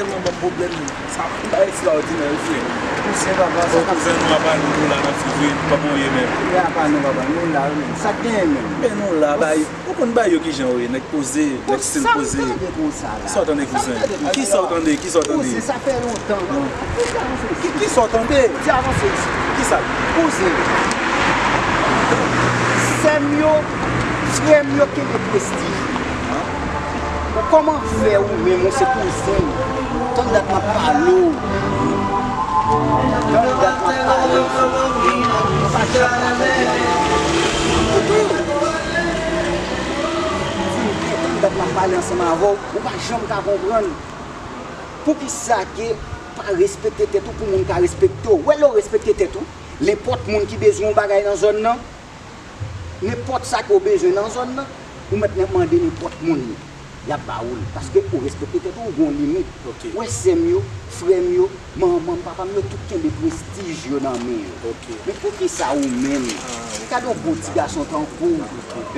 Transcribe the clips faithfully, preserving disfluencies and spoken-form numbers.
Tèlman ban m pwoblèm, sa yon bagay ekstraòdinè wi frè. Kouzen papa, sa k ap... Kouzen nou apa nou la nan fevriye, kòman w ye menm? Fevriye apa nou papa, nou la wi menm. Sa k genyen menm? Men nou la, bay, ou konn bay yo kijan yo ye, nèg poze, nèg stil poze. Kisa w tande konsa la? Kisa w tande kouzen? Kisa w tande? Kisa w tande? Kouzen, sa fè lontan. Kisa w tande? Ti avanse isit. Kisa? Kouzen. Sè m yo, frè m yo kenbe prestij. Kòman fè ou menm ou se kouzen m? Tann dat m ap pale w. Tann dat m ap pale w. Ou pa janm ka konprann. Tann dat m ap pale ansanm avè w, ou pa janm ka konprann. Poukisa ke pa respekte tèt ou pou moun ka respekte w? Ou wè lè w respekte tèt ou, nenpòt moun ki bezwen yon bagay nan zòn nan, nenpòt sa ke w bezwen nan zòn nan, ou mèt mande nenpòt moun li. Y ap ba ou l. Paske ou respekte tèt ou, ou gen yon limit. Ou wè sè m yo, frè m yo, manman m, papa m yo, tout kenbe prestij yo nan men yo. Men poukisa ou menm? Gade yon bon ti gason tankou w.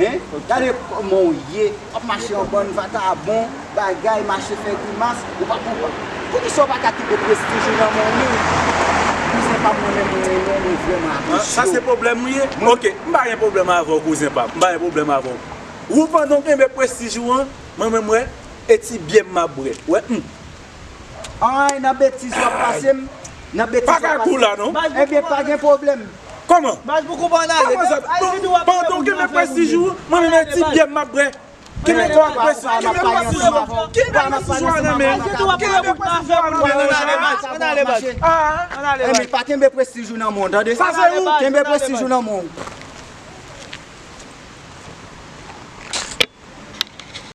Hein? Gade kòman w ye. W ap mache an bann vakabon, bagay, mache fè grimas, ou pa konprann. Poukisa w pa ka kenbe prestij ou nan men w menm? Kouzen pa m, mwen menm, mwen renmen w, mwen vrèman apresye w. Sa se pwoblèm ou ye? Ok, m pa gen pwoblèm avè w, kouzen pa m. M pa gen pwoblèm avè w. Ou pandan w kenbe prestij ou an, mwen menm wè, e ti byè m m ap bwè. Wè, hmm. Ay, nan betiz w ap pase m, nan betiz w ap pase m. Pa ka kou la non. Ebyen, pa gen pwoblèm. Kòman? Baz pou koup ann ale. Kòman sa? Pandan w kenbe prestij ou, mwen menm e ti byè m ap bwè. Kenbe prestij ou nan men. Kenbe prestij ou nan men. Ann ale baz. Ann ale baz. Ebyen, pa kenbe prestij ou nan men w, tande? Sa se ou. Kenbe prestij ou nan men w.